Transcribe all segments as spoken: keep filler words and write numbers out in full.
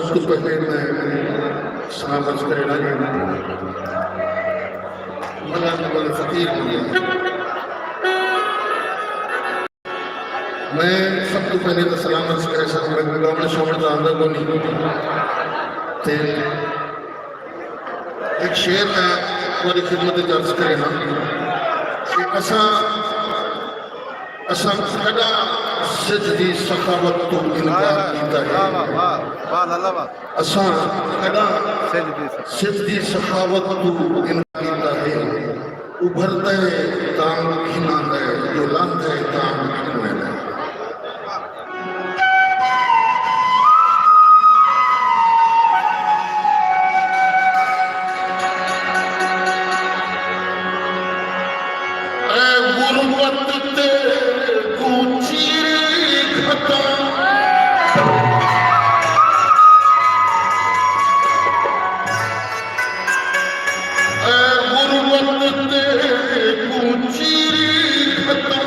سب توں پہلے میں سلام عرض کرینا جی، ملنگ والے فقیر بندے۔ میں سب توں پہلے تاں سلام عرض کریساں، میں کوئی گاوݨ شاوݨ تاں آندا کونی۔ تے ہک شعر میں تہاݙی خدمت وچ عرض کرینا کہ اساں، اساں کݙاں سجھ دی سخاوت توں انکار کیتا ہے؟ واہ، واہ، واہ، واہ، لالا واہ۔ اساں کݙاں سجھ دی سخاوت۔ سجھ دی سخاوت توں انکار کیتا ہے؟ ابھردے تاں گھن آندے، جو لہندے تاں گھن ویندے۔ اے غربت تیکوں چیری گھتاں، اے غربت تیکوں چیری گھتاں،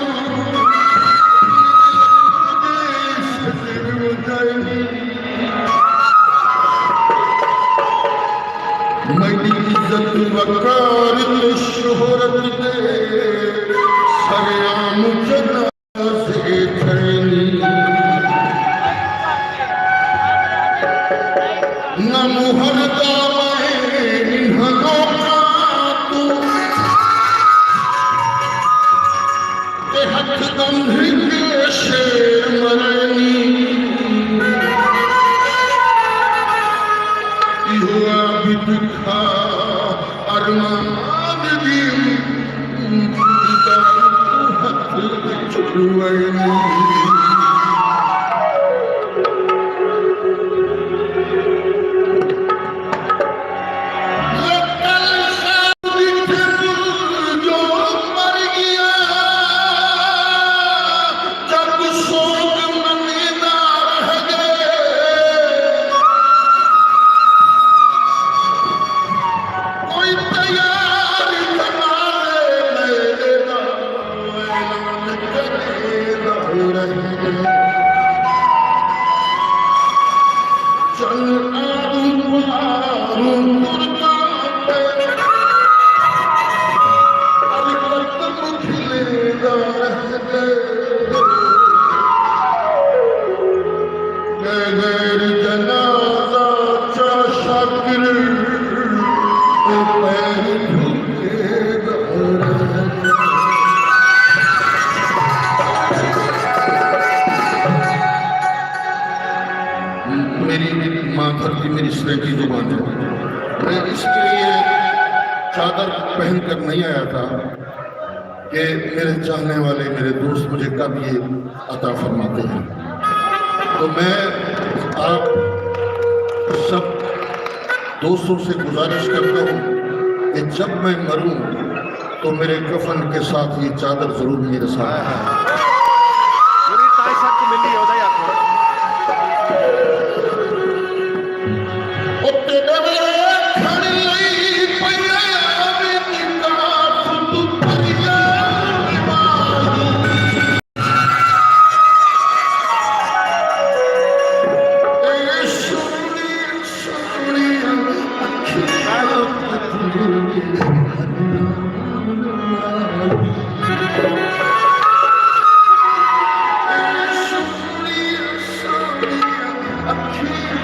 میݙی عزت وقار تے شہرت دے سریام جنازے تھئن۔ نہ مہردا میں انہاں لوکاں توں، تے ہتھ ٻندھ کے شیر مرینی۔ ایہو عابد کھا ارمان دی ہتھ وچ ݙوئینی۔ غیر جنازہ چا شاکر، او پیر جھکے دا۔ میری ماں دھرتی میری سرائیکی زبان ہے۔ میں اس کے لیے چادر پہن کر نہیں آیا تھا کہ میرے چاہنے والے، میرے دوست مجھے کب یہ عطا فرماتے ہیں۔ تو میں آپ سب دوستوں سے گزارش کرتا ہوں کہ جب میں مروں تو میرے کفن کے ساتھ یہ چادر ضرور میرے ساتھ۔ ہائے ہائے۔ پوری تائیں سب کو ملی ہے، ادھر ہی آپ کو۔ او تیݙے ویلے کھڑ لئی پئی اے میݙی کاف توں پریاں دی ماں۔ اے سوہݨی، سوہݨی اکھیاں، اے سوہݨی، سوہݨی اکھیاں،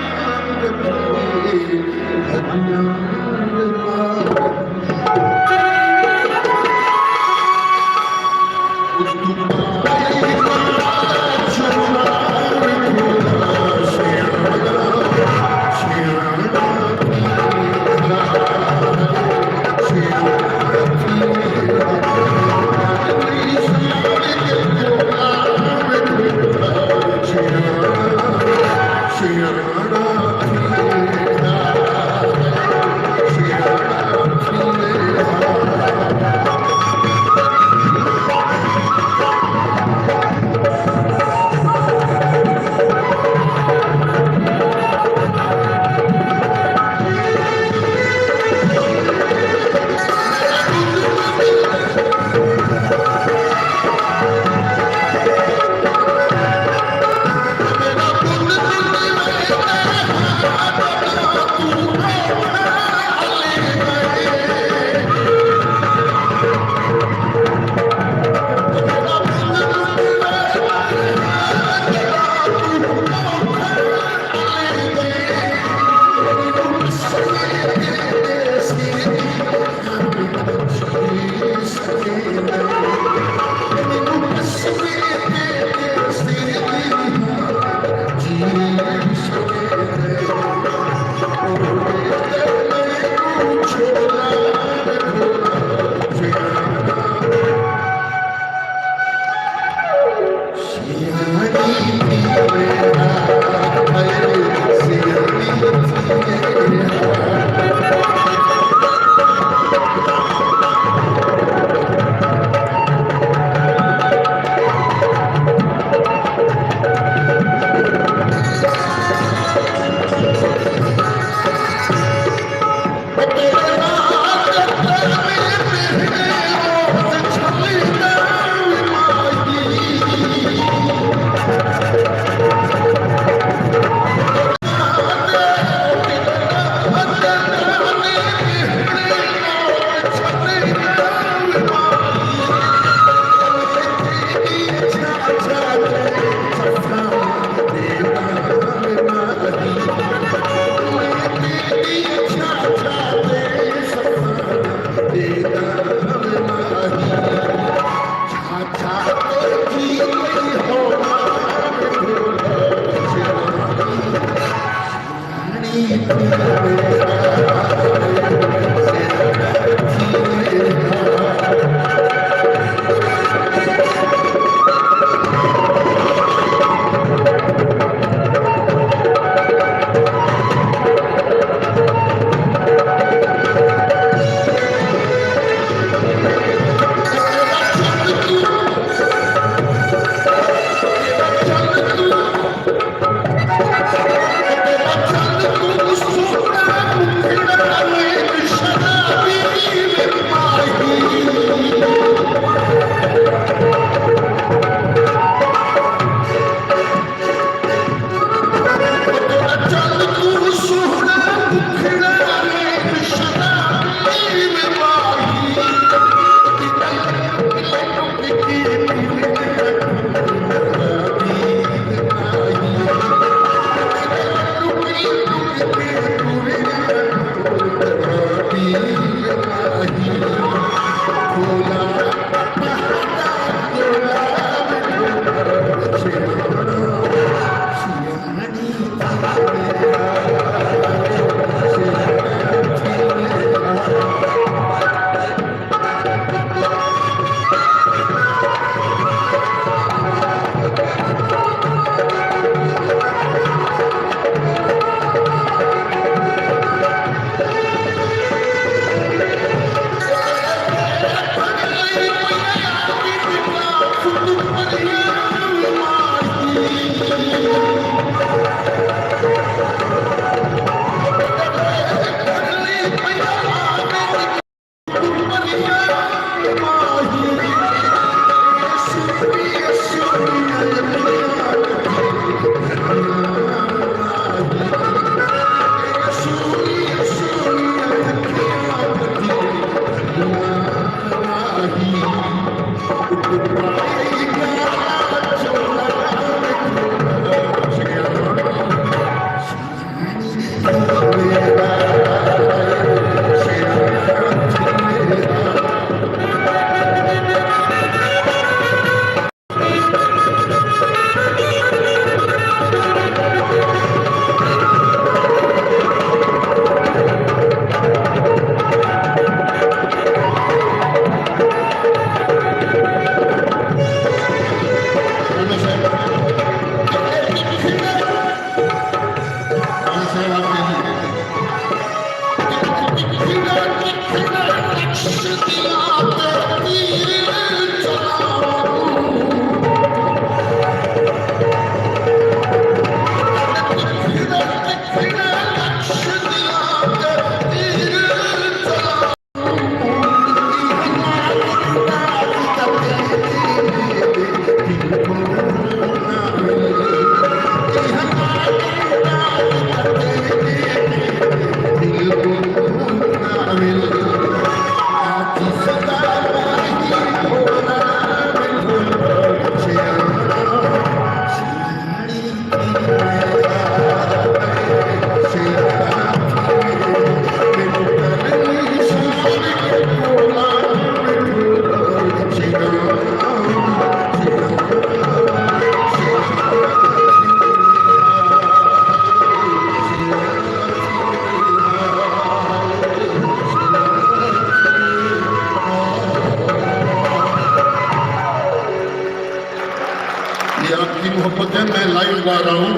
یہ آپ کی محبت ہے، میں لائیو گا رہا ہوں،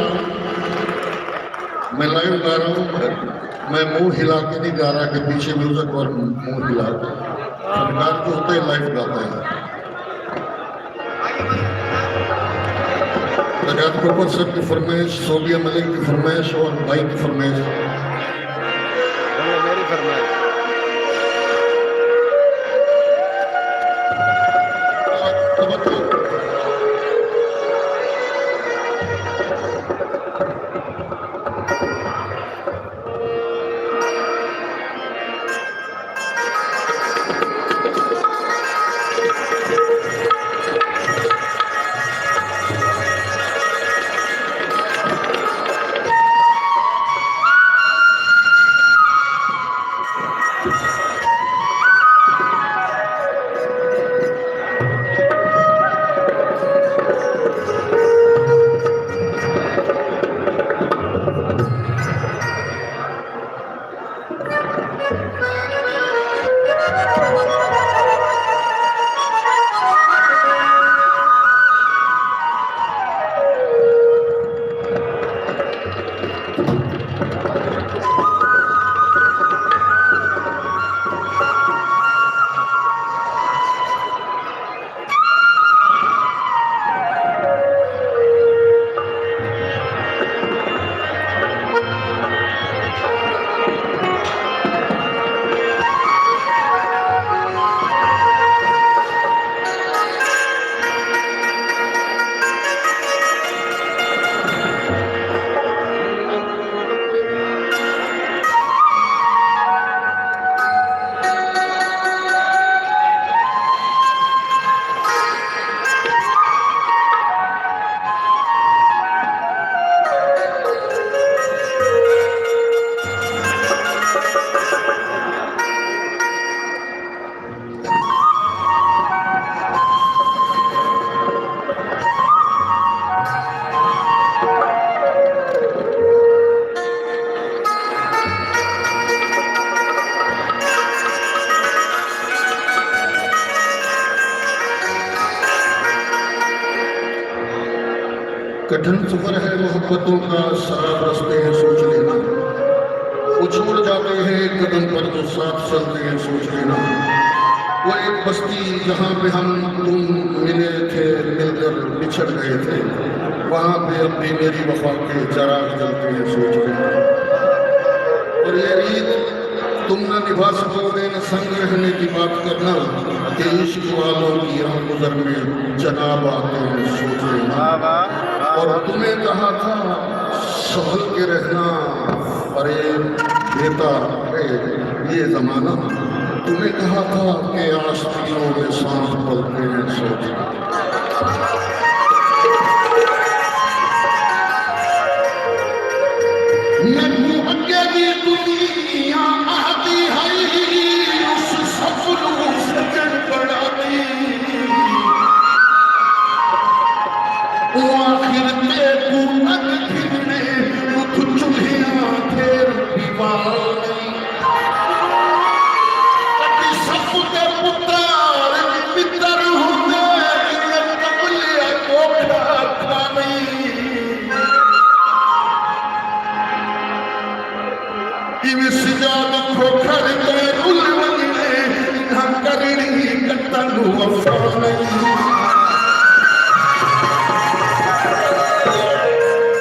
میں لائیو گا رہا ہوں، میں منہ ہلا کے نہیں گا رہا کہ پیچھے میوزک اور منہ ہلا کے۔ فنکار جو ہوتا ہے، لائیو گاتا ہے۔ نجات کھوکھر صاحب کی فرمائش، صوبیہ ملک کی فرمائش اور بھائی کی فرمائش۔ میری فرمائش۔ کٹھن سفر ہے محبتوں کا، ساتھ رستے ہیں سوچ لینا۔ وہ چھوڑ جاتے ہیں ایک قدم پر جو ساتھ چلتے ہیں سوچ لینا۔ وہ ایک بستی جہاں پہ ہم تم ملے تھے، مل کر بچھڑ گئے تھے، وہاں پہ اب بھی میری وفا کے چراغ جلتے ہیں سوچ لینا۔ اور یہ ریت تم نہ نبھا سکو گے، نہ سنگ رہنے کی بات کرنا کہ عشق والوں کی راہ گزر میں جناب آتے ہیں سوچ لینا۔ اور تمہیں کہا تھا سنبھل کے رہنا، فریب دیتا ہے یہ زمانہ۔ تمہیں کہا تھا کہ آستینوں میں سانس پلتے ہیں سوچ لینا۔ میکوں اڳے دی دنیا آہدی ہئی، اس سب نوں سڄݨ بݨاوی۔ او آخر تیکوں اڳ گھنݨے، ݙکھ چلھیاں پھر وی وال نئیں۔ کݙی سپ دے پتر متر ہوندے، ایں قبلے کوکھا کھاوی۔ ایویں سجاد کھوکھر تے رل ونڄے، انہاں کرݨی قتل وفا نئیں۔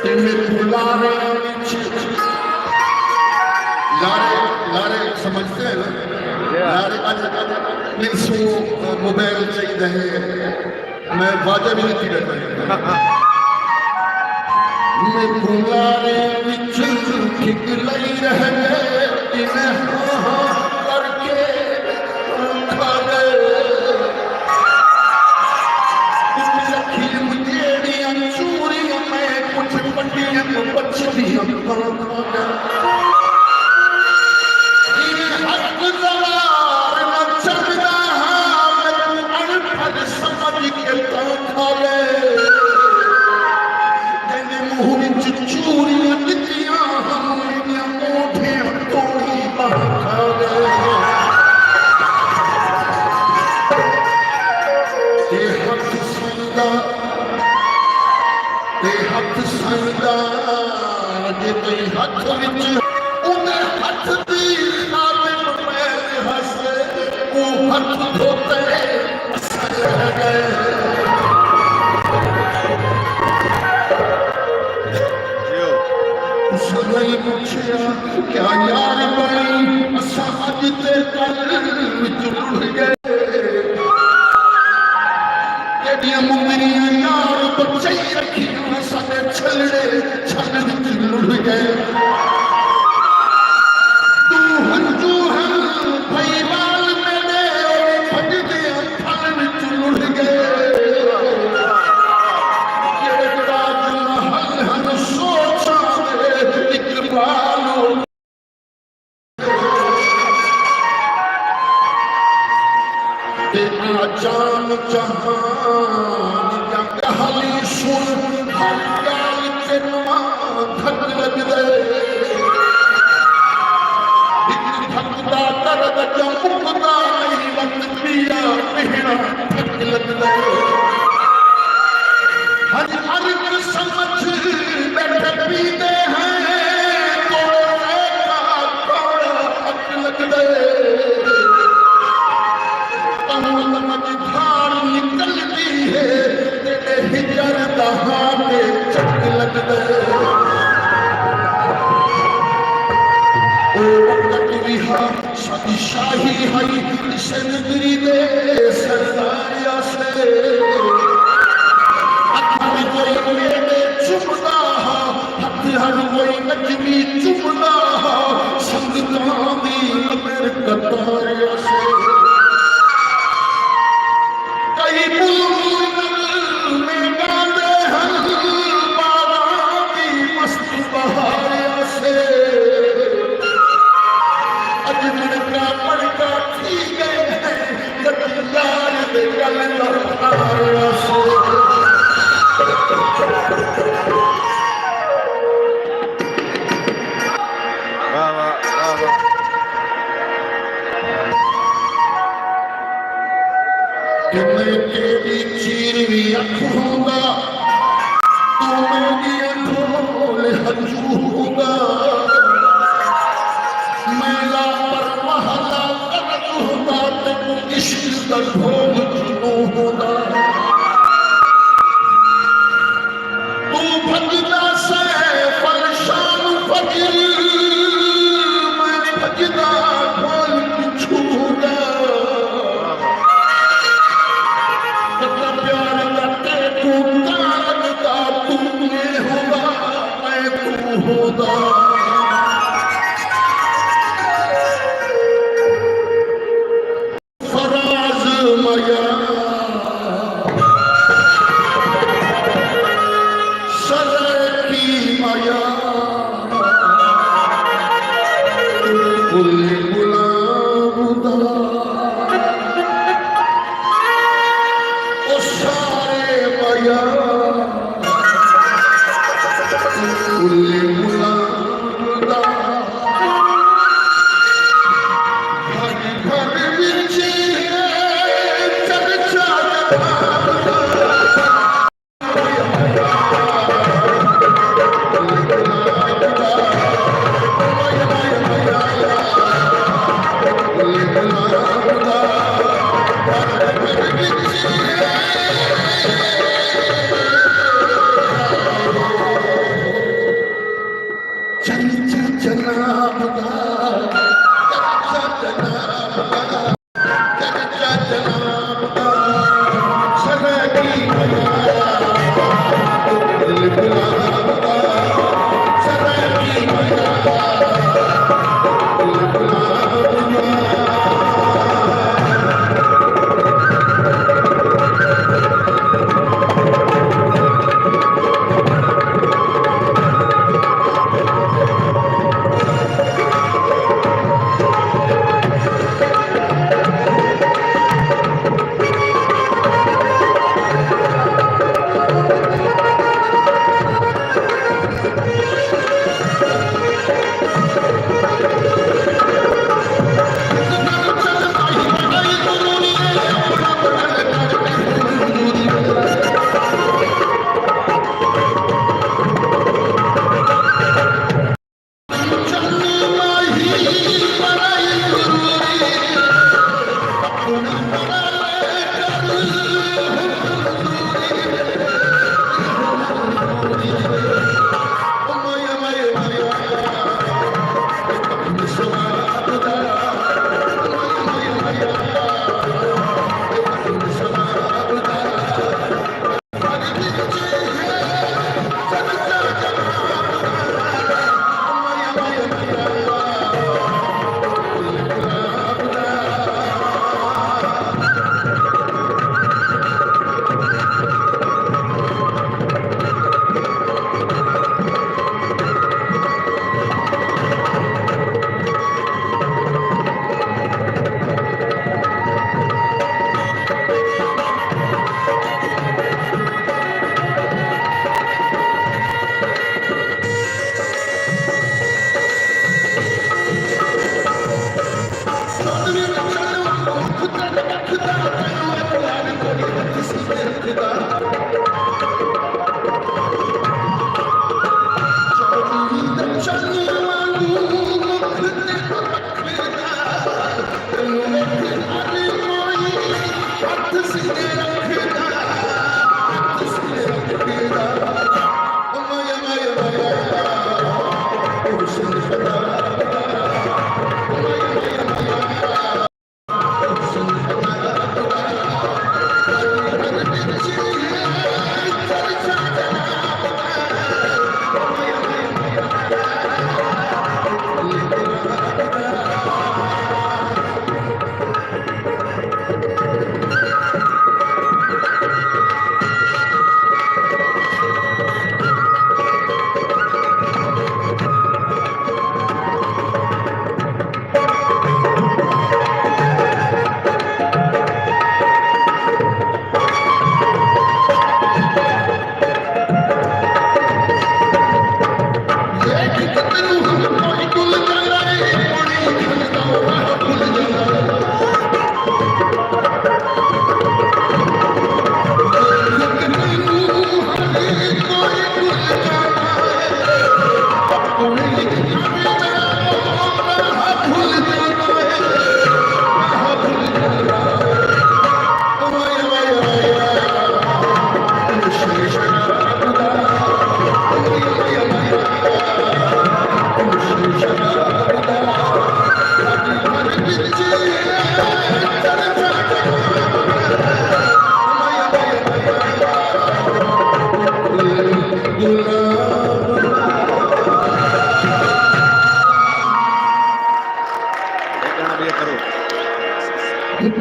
تے میکوں لاریاں وچ، لارے، لارے سمجھتے ہیں نا؟ لارے اڄ، اڄ ملسوں، موبائل چاہیدا ہے۔ میں واجہ بھی لکھی بیٹھا ہاں۔ میکوں لارے وچ ٹھک لئی رہ ڳئے، انہیں ہاں ہاں کر کے کھا ڳئے۔ توں لکھیم جیڑھیاں چوریاں میں کجھ پٹیاں بچدیاں۔ حق زوار نہ چکدا ہاں، میکوں اݨ پڑھ سمجھ کے تاں کھا لے۔ جیندے منہ وچ چوریاں ݙتیاں ہن، میݙیاں موڈھیاں توڑی ٻہہ کھا لے۔ تے ہتھ سائیں دا، تے ہتھ سائیں دا، جے تئیں ہتھ وچ اوندے ہتھ دی خادم میل ہس، او ہتھ دھوتے اساں رہ ڳئے۔ تساں نئیں پچھیا کیا یار بݨی، اساں اڄ تے کل وچ رڑھ ڳئے۔ تیݙیاں مندریاں یار بچائی رکھیاں، ساݙے چھلڑے چھل وچ لڑھ ڳئے۔ ݙو ہنجو ہن بھئی وال میݙے، بھڄدیاں پھل وچ لڑھ ڳئے۔ جیڑھے تاج محل ہن سوچاں دے اقبال تے آ جان جہان دیاں ڳالھیں سݨ، ہر ڳالھ تے نواں دھک لڳدے۔ ہک دھک دا درد اڄاں مکدا نئیں، وت ٻیا ݙیہݨا ٹھک لڳدے۔ ہر ارک سمجھ ٻیٹھے پیندے ہیں، توڑے کا کوڑا حق لڳدے۔ تہوں سمجھ دھاڑ نکلدی ہے، تیݙے ہجر دا ہاں تے چک لڳدے۔ او وقت وی ہا ساݙی شاہی ہئی، سندری دے سردار آسے۔ ہتھ ہر کوئی میݙے چمدا ہا، ہتھ ہر کوئی نجمی چمدا ہا، سنگتاں دی لمبر قطار آسے۔ کئی بلبل نغمے ڳاندے ہن، باغاں دی مست بہار آسے۔ اڄ مݨکا مݨکا تھی ڳئے ہیں، کݙی یار دے ڳل دا ہار آسے۔ واہ، واہ، واہ، واہ۔ کہ میں تیݙی چیرویں اکھ ہوندا، توں میں گل گلاب دا، او سارے میار، گل گلاب دا، گھر گھر وچ چرچا جہان دا۔ چرچا جناب دا، چرچا جناب دا۔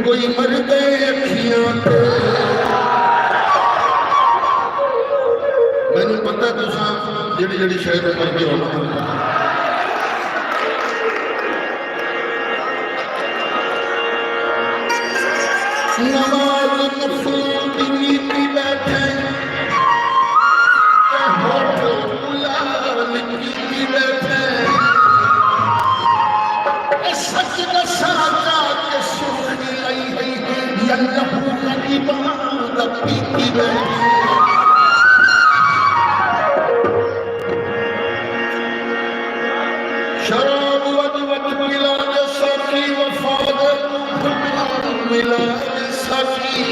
کوئی مردے اکھیاں تے۔ مینوں پتہ تساں جیڑھی جیڑھی شے تے مردے ہو۔ نواز نسیم دی نیتی ٻیٹھے، تے ہوٹل ملال کیتی ٻیٹھے۔ اے سچ ݙساں، جا کے سرخی لئی ہئی، یا لہو غریباں دا پیتی ٻیٹھے۔ شراب ودھ ودھ پلا ݙے ساقی، وفا دے منہ ملا ݙے ساقی۔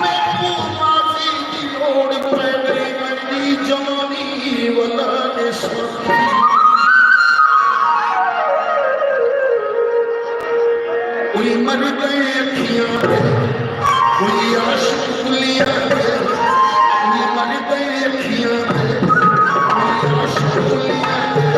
میکوں ماضی دی لوڑ پئے، ونڄ ونڄ جوانی ولا ݙے ساقی۔ کوئی مر ڳئے اکھیاں دے، کوئی عاشق بلیاں دے، کوئی مر ڳئے اکھیاں دے، کوئی عاشق بلیاں دے۔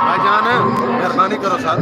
بھائی جان، مہربانی کرو سر۔